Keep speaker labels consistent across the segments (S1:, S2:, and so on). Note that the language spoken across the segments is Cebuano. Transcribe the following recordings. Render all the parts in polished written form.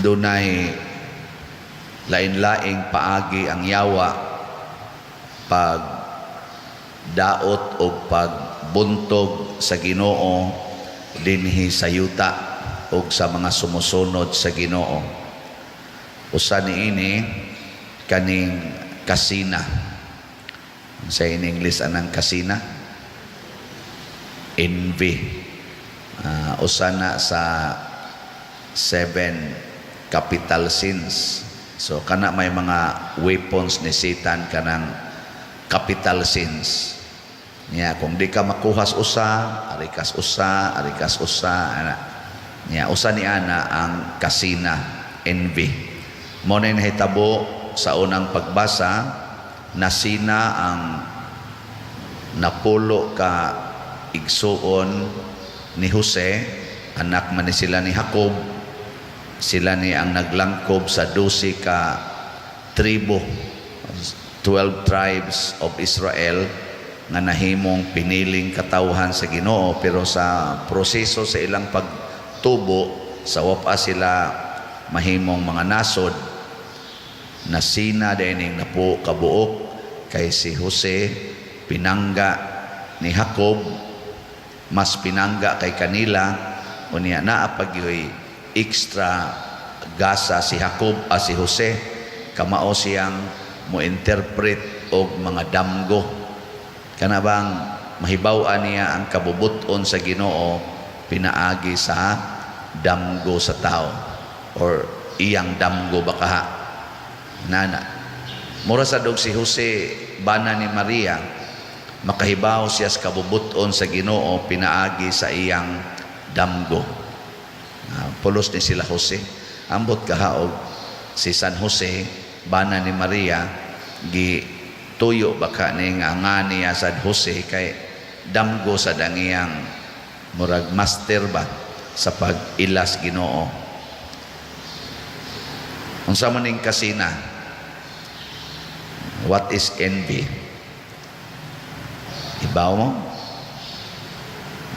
S1: Dunay lain-laing paagi ang yawa pag daot o pagbuntog sa Ginoo dinhi sa yuta o sa mga sumusunod sa Ginoo. Usa niini kaning kasina. Sa in English anang kasina? Envy. Usa na sa seven capital sins. So kana may mga weapons ni Satan, kanang capital sins. Nya kung di ka makuhas usa, arikas usa, arikas usa, ana. Nya usa ni ana ang kasina, envy. Mo na nahitabo sa unang pagbasa, nasina ang napulo ka igsuon ni Jose, anak man ni sila ni Jacob. Sila ni ang naglangkob sa 12 ka tribo, 12 tribes of Israel nga nahimong piniling katawhan sa Ginoo, pero sa proseso sa ilang pagtubo sa wapa sila mahimong mga nasod. Nasina dining napo kabuok kay si Jose pinangga ni Jacob, mas pinangga kay kanila. Unya naa pa gyoy extra gasa si Jacob, si Jose, kamao siyang mo interpret og mga damgo, kana bang mahibaw-an niya ang kabubut-on sa Ginoo pinaagi sa damgo sa tao or iyang damgo baka nana. Mura sa dog si Jose, bana ni Maria, makahibaw siya sa kabubut-on sa Ginoo pinaagi sa iyang damgo. Pulos ni sila Jose. Ambot kaha og si San Jose, bana ni Maria, gi tuyo baka ni nga niya sa Jose kay damgo sa dangiyang murag master ba sa pag-ilas Ginoo. Unsa man ning kasina? What is envy? Ibaw mo?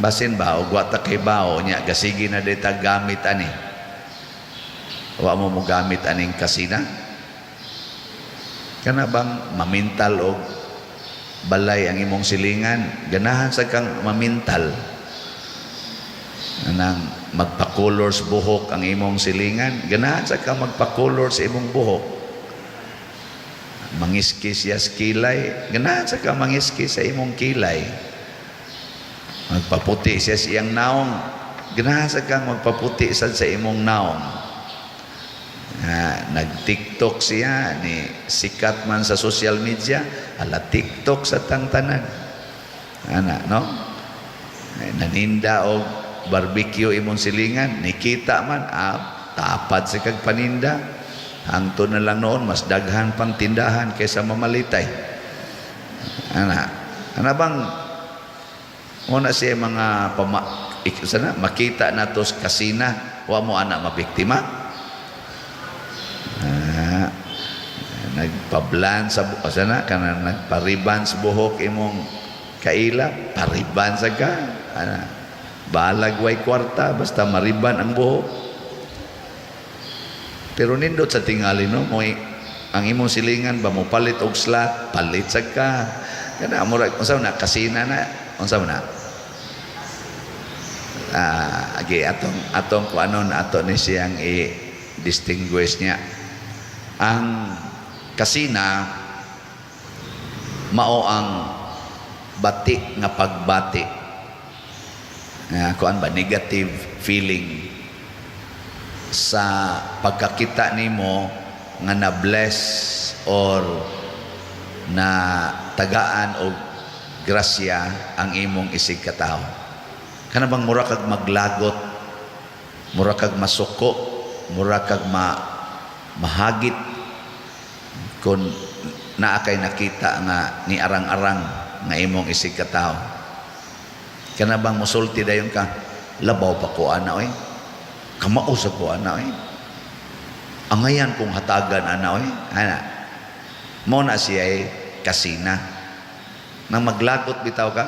S1: Basin ba og wa ta kay bao nya gasigi na dita gamit ani. Wa mo mo gamit aning kasina? Kana bang mamintal og balay ang imong silingan, ganahan sa kang mamintal. Anang magpa-color sa buhok ang imong silingan, ganahan sa kang magpa-color sa imong buhok. Mangiski siya sa kilay, ganahan sa kang mangiski sa imong kilay. Magpaputi siya sa iyang naong, ganahan sa kang magpaputi sad sa imong naong. Nag-TikTok siya ni sikat man sa social media, ala TikTok sa tangtanan. Ana, no? Ay, naninda og barbecue imong silingan, nikita man, tapad sa kag paninda. Hangtod na lang noon, mas daghan pang tindahan kaysa mamalitay. Ana, ana bang muna siya mga sana, makita na to sa kasina, wa mo ana mabiktima. Nagpablan sa sana kana nagpariban sa buhok imong kaila, pariban sa ka. Ana, balag way kwarta basta mariban ang buhok. Pero nindot sa tingali, no, mo ang imong silingan ba mo palit og slot, palit sa ka. Kana murag unsa na kasina na, unsa man na? Agi atong atong kuanon ato ni siyang i-distinguish niya. Ang kasina mao ang bati nga pagbati. Nga kuan ba, negative feeling sa pagkakita nimo nga na-bless or na tagaan og grasya ang imong isig katawo. Kana bang mura kag maglagot, mura kag masuko, mura kag mahagit kung naa kay nakita nga ni arang-arang nga imong isig katawo. Kana bang musulti dayon ka, "Labaw pa ko ana oy. Kamao sa ko ana oy. Angayan kong hatagan ana oy." Ana. Mo na siya ay kasina. Nang maglagot bitaw ka,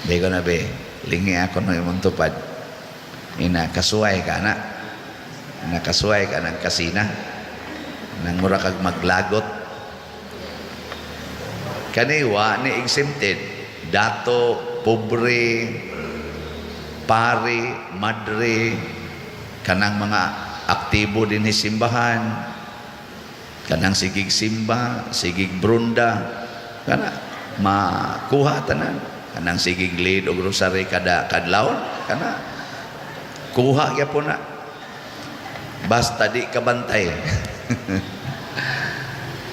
S1: di ko na be, lingi ako no imong tupad. Ina, kasuway ka na. Nakasuway ka ng kasina. Nang mura kag maglagot. Kani wa ni exempted. Dato, pobre, pari, madre, kanang mga aktibo din ni simbahan, kanang sigig simba, sigig brunda, kana makuha tanan. Kanang sigig lead og rosary kada kadlawon, kana kuha gyapon na. Basta di ka bantay.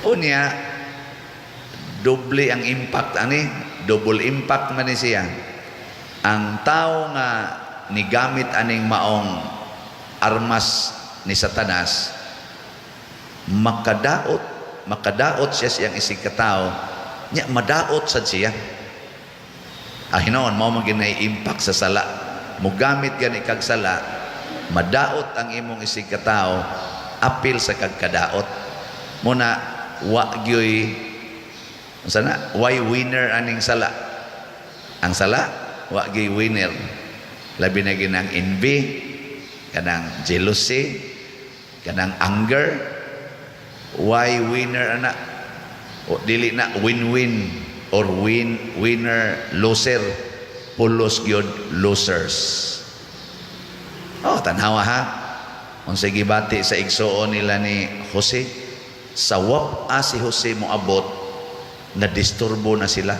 S1: Unya, doble ang impact ani, double impact man ni siya. Ang tao nga nigamit aning maong armas ni Satanas, makadaot, makadaot siya siyang isig katao, nya madaot sad siya. Ah, hinoon mao man ginay impact sa sala. Mugamit gani kag sala, madaot ang imong isig katao, apil sa kagkadaot. Muna wa gyoy sana, why winner aning sala. Ang sala wa gyoy winner. Labi na ginang envy, kanang jealousy, kanang anger, why winner ana? O, dili na win-win or win winner loser, pulos gyud losers. Oh, tanhawa ha, unsay gibati sa igsuon nila ni Jose. Sa wap-a si Jose moabot, na disturbo na sila,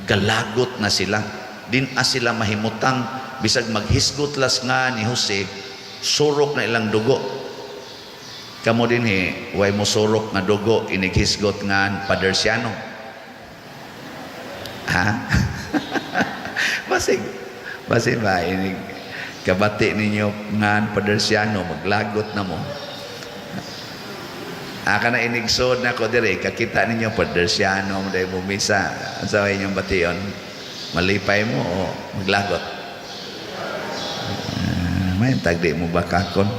S1: galagot na sila, din a sila mahimutang. Bisag maghisgot las nga ni Jose, surok na ilang dugo. Kamo dinhi, way mo surok nga dugo inighisgot nga Padersiano, ha? Basig basig ba inig kabati ninyo ngan Padersiano, maglagot na mo. Aka na inigsod na ko dire, kakita ninyo Padersiano mo dahil mo misa. Sa inyong bation, malipay mo o maglagot? May tagdi mo bakakon.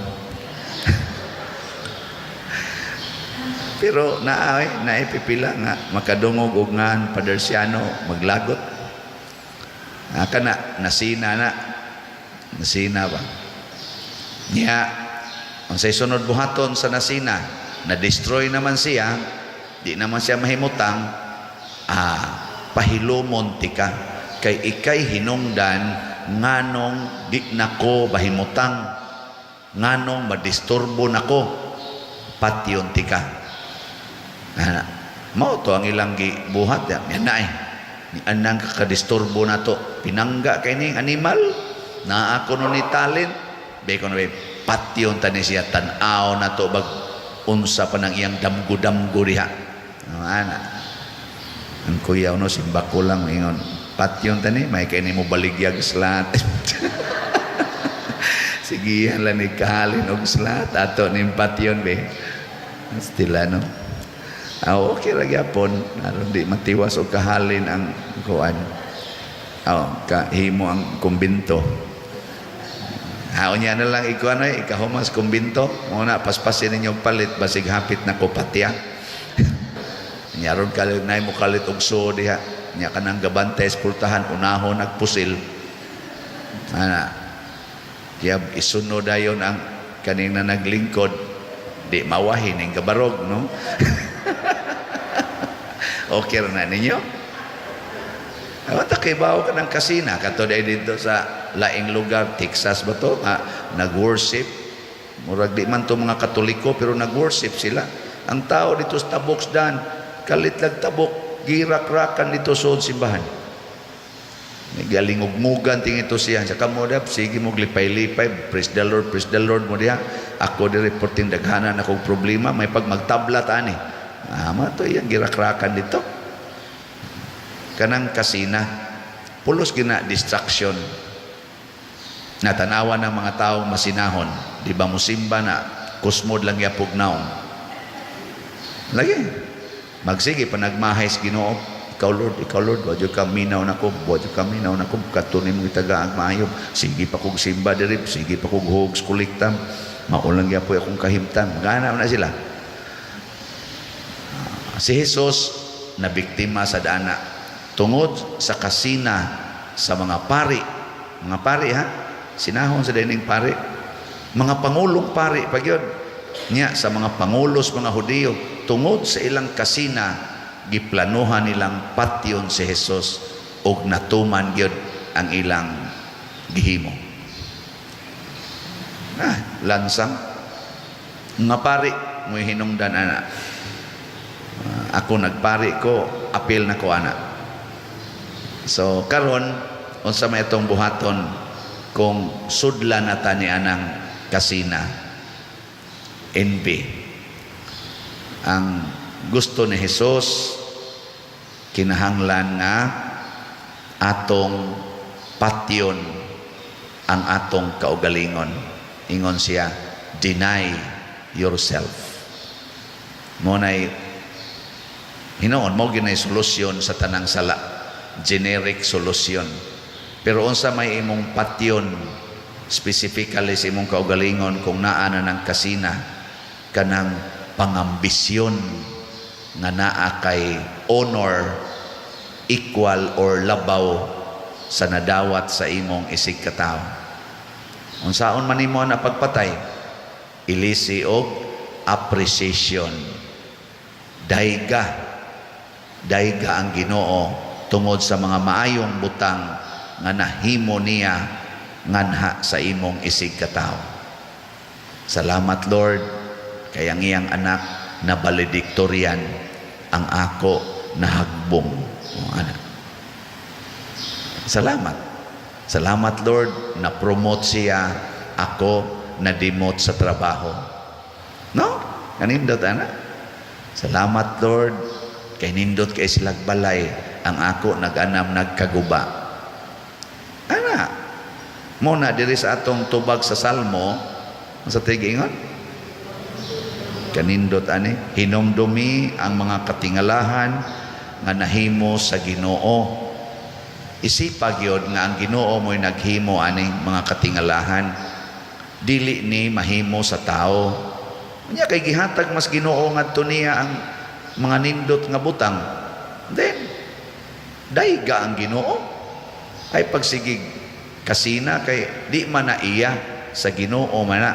S1: Pero naay, naipipila nga makadungog og ngan Padersiano, maglagot. Aka na nasina na. Nasina ba? Niya, unsay sunod buhaton sa nasina, na-destroy naman siya, di naman siya mahimutang, pahilumon tika, kay ikay hinungdan nganong di nako bahimutang, nganong madisturbo nako, patyon tika. Ah, mao to ang ilang gibuhat yan. Yan na eh. Ni anang kakadisturbo na to. Pinangga kay ning animal. Naa ko no ni talent. Be ko na be, patyon tani siya, tan-aw na to bag unsa pa nang iyang damgo-damgo diha. Oh, ana. Ang kuya no simba ko lang ingon. Patyon tani may kay nimo baligyag slat. Sige lang ni kahalin og slat ato ning patyon be. Stila no. Ah, okay ra gyapon aron di matiwas og kahalin ang kuan. Oh, kahimo ang kumbinto. Ha, unya na lang ikuan ay ikahumas kumbinto. Muna paspasin ninyo og palit basig hapit na ko patya. Nya ron kalit nay mo kalit og so diha. Nya kanang gabantay sa pultahan unahon nagpusil. Ana. Kaya isunod dayon ang kanina naglingkod, di mawahin ning kabarog no. Okay ra na ninyo? Awa ta kay bawo ka ng kasina kato dahil dito sa laing lugar, Texas ba to? Nga nag-worship. Murag di man to mga Katoliko pero nag-worship sila. Ang tao dito sa tabok dan, kalit lag tabok, girak-rakan dito sa simbahan. Galingugmugan ting ito siya. Sa kamo dab, sige mo lipay-lipay, praise the Lord mo diha. Ako di reporting daghanan akong problema, may pag magtabla ta ani. Ama to iyang girakrakan dito. Kanang kasina, pulos gina distraction. Natanawa ng mga taong masinahon, di ba musimba na kusmod lang yapog naong. Lagi. Magsige panagmahay sa Ginoo, ikaw Lord, ikaw Lord, wa jud ka minaw nako, wa jud ka minaw nako, katunin mo itaga ang maayo. Sige pa kog simba diri, sige pa kog hugs kolekta. Maulang gyapoy akong kahimtang. Gana na sila. Si Jesus na biktima sa dana tungod sa kasina sa mga pari. Mga pari ha, sinahon sa dining pari. Mga pangulong pari pa gyud nya, sa mga pangulos mga Hudiyo, tungod sa ilang kasina, giplanuhan nilang patyon si Jesus ug natuman gyud ang ilang gihimo. Ah, lansang. Nga pari mo'y hinungdan ana. Ah, ako nagpari ko, apil na ko ana. So karon, unsa may atong buhaton kung sudlan na ta ni anang kasina, envy? Ang gusto ni Jesus, kinahanglan nga atong patyon ang atong kaugalingon. Ingon siya, "Deny yourself." Mo nay hinoon mo ginay solusyon sa tanang sala, generic solution. Pero unsa may imong patyon specifically sa imong kaugalingon kung naa na ng kasina, kanang pangambisyon nga naa kay honor equal or labaw sa nadawat sa imong isig katawo? Unsaon man nimo na pagpatay? Ilisi og appreciation. Dayga, dayga ang Ginoo tungod sa mga maayong butang nga nahimo niya nganha sa imong isig katawo. "Salamat, Lord, kay ang iyang anak na valedictorian, ang ako nahagbong." O, ana. Salamat. "Salamat, Lord, na promote siya, ako na demote sa trabaho." No? Kanindot ana. "Salamat, Lord, kay nindot kay silag balay, ang ako nag-anam nagkaguba." Ana. Mo na diri sa atong tubag sa Salmo, sa tigingon, kanindot ani, "Hinumdumi ang mga katingalahan nga nahimo sa Ginoo." Isipa gyud nga ang Ginoo mo'y naghimo aning mga katingalahan. Dili ni mahimo sa tao. Nya kay gihatag mas Ginoo ngadto niya ang mga nindot nga butang. Then dayga ang Ginoo. Ay pagsigig kasina kay di man na iya, sa Ginoo man na.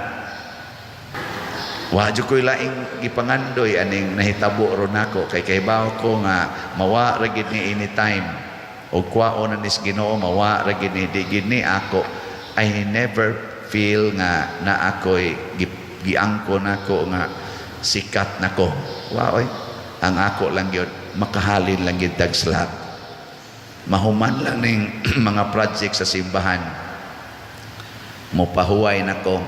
S1: Wa jud ko'y laing gipangandoy aning nahitabo ron nako kay kahibaw ko nga mawa ra gid ni anytime o kwaon na nis Ginoo, mawa ra gid ni, di gid ni ako. I never feel nga na ako'y giangko nako nga sikat nako. Wa oy. Ang ako lang gyud, makahalin lang gyud tag slot, mahuman lang ning mga project sa simbahan, mopahuway nako,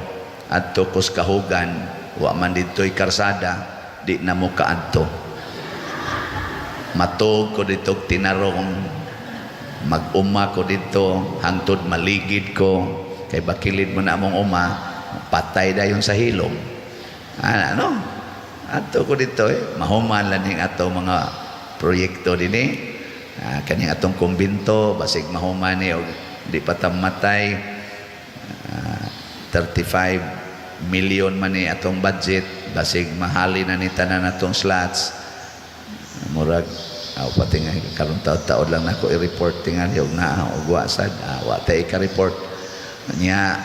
S1: adto kos kahugan. Wa man didto'y karsada, di na mo kaadto. Matog ko dito, tinarong mag-uma ko dito hangtod maligid ko, kay bakilid mo na among uma, patay dayon sa hilom. Ano, adto ko dito eh, mahuman lang ning ato mga proyekto dinhi. Ah, kaning atong kumbinto, basig mahuman ni og di pa ta matay. Ah, 35 million man ni atong budget, basig mahali na ni tanan atong slots. Murag aw pati nga karon taod-taod lang nako i-report tingali og naa og wa sad, wa tay ka-report niya.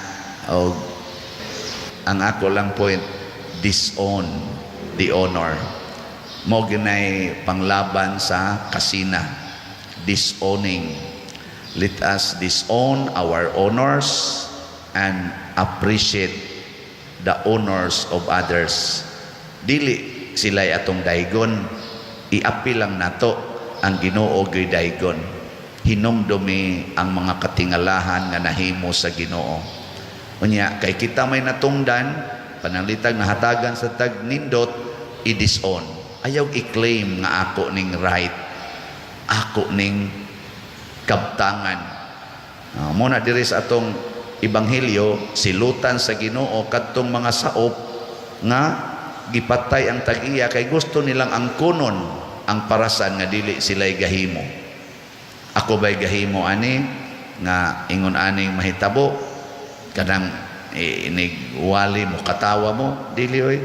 S1: Og ang ako lang point, disown the honor. Mo ginay panglaban sa kasina, disowning. Let us disown our honors and appreciate the honors of others. Dili sila atong daygon, iapil lang nato ang Ginoo gyud daygon. Hinumdumi ang mga katingalahan nga nahimo sa Ginoo. Unya kay kita may natungdan, pananglitag nahatagan sa tag nindot, i-disown. Ayaw i-claim nga ako ning right, ako ning kabtangan. Mo na diri sa atong ebanghelyo, silutan sa Ginoo kadtong mga saop nga gipatay ang tag-iya kay gusto nilang angkonon ang parasan nga dili sila'y gahimo. Ako ba'y gahimo ani nga ingon aning mahitabo, kanang inig wali mo katawa mo? Dili oy,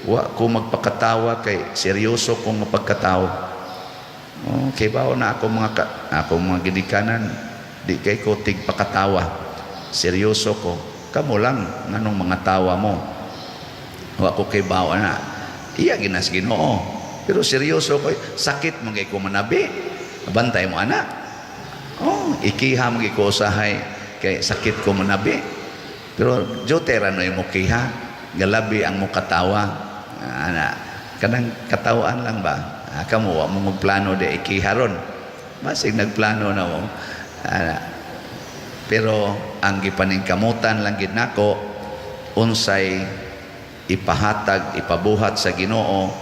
S1: wa ko magpakatawa kay seryoso kong mapagkatawa. Oh, kay bao na ako mga ako mga ginikanan, di kay ko tigpakatawa, seryoso ko. Kamo lang nganong mga tawa mo. Wa ko kay bawa na. Iya ginas Ginoo. Pero seryoso ko, sakit man kay ko manabi. Bantay mo ana. Oh, ikiha man ko usahay kay sakit ko manabi. Pero jotera no mo kiha, galabi ang mo katawa. Ana, kanang katawaan lang ba? Ah, kamo wa mo plano de ikiha ron. Basig nagplano na mo. Ana. Pero ang gipaningkamutan lang gid nako, unsay ipahatag, ipabuhat sa Ginoo,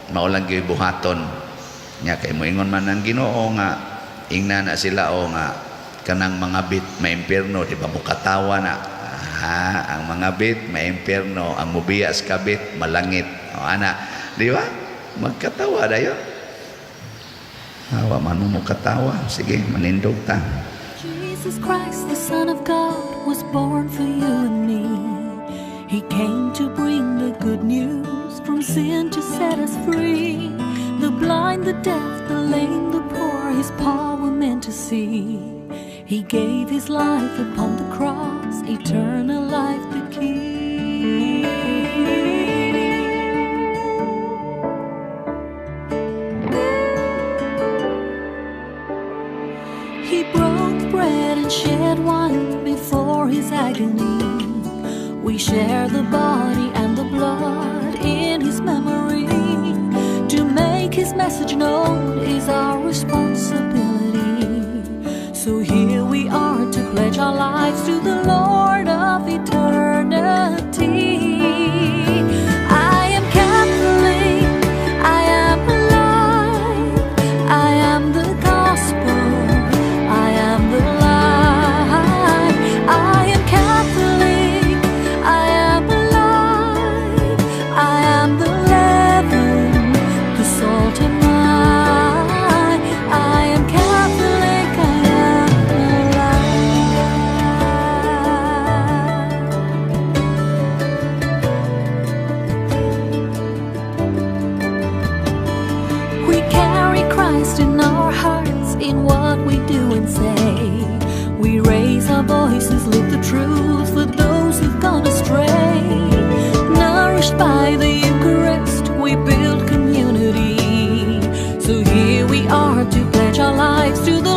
S1: mao lang gyud buhaton. Nya kay moingon man ang Ginoo nga ingna na sila o nga kanang mga bit maimpierno, di ba mukatawa na? Ah, ang mga bit maimpierno, ang mubiya sa kabit malangit. O ana, di ba? Magkatawa dayon. Awa man mo mukatawa. Sige, manindog ta.
S2: Jesus Christ, the Son of God, was born for you and me. He came to bring the good news, from sin to set us free. The blind, the deaf, the lame, the poor, his power meant to see. He gave his life upon the cross, eternal life the key. He broke bread and shed wine before his agony. We share the body and the blood in his memory. To make his message known is our responsibility. So here we are to pledge our lives to the Lord of eternity. I am Catholic, I am alive, I am the gospel, I am the light. I am Catholic, I am alive, I am the leaven, the salt am I. I am Catholic, I am alive. We carry Christ in our hearts, in what we do and say. We raise our voices, live the truth for those who've gone astray. Nourished by the Eucharist, we build community. So here we are to pledge our lives to the